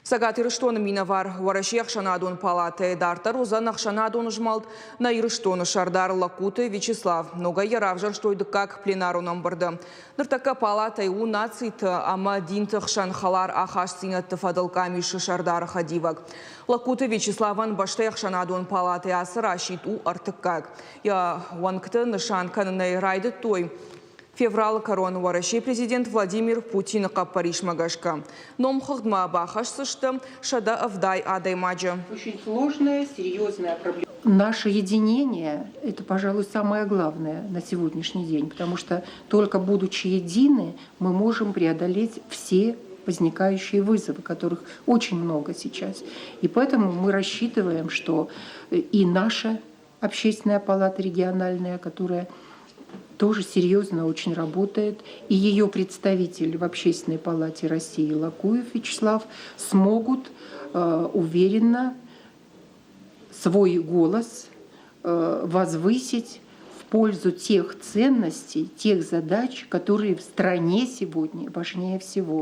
Цӕгат Ирыстоны минӕвар Уӕрӕсейы ӕхсӕнадон палатӕйы дарддӕр уыдзӕн ӕхсӕнадон змӕлд Нӕ Ирыстоны сӕрдар Лагкуты Вячеслав. Ногӕй йӕ равзӕрстой дыккаг пленарон ӕмбырды. Ныртӕккӕ палатӕйы у нациты ӕмӕ динты хсӕн хӕлар ахастдзинӕдты фӕдыл къамисы сӕрдары хӕдивӕг. Лагкуты Вячеславӕн бӕстӕйы ӕхсӕнадон палатӕйы ацы расидт у ӕртыккаг. Йӕ уӕнгты нысан кӕнынӕй райдыдтой Февралы кӕрон Уӕрӕсейы президент Владимир Путины хъӕппӕрисмӕ гӕсгӕ номхыгъдмӕ бахӕсдзысты 170 адӕймаджы. Очень сложная, серьезная проблема. Наше единение – это, пожалуй, самое главное на сегодняшний день, потому что только будучи едины, мы можем преодолеть все возникающие вызовы, которых очень много сейчас. И поэтому мы рассчитываем, что и наша общественная палата региональная, которая тоже серьезно очень работает, и ее представитель в Общественной палате России Лакуев Вячеслав смогут уверенно свой голос возвысить в пользу тех ценностей, тех задач, которые в стране сегодня важнее всего.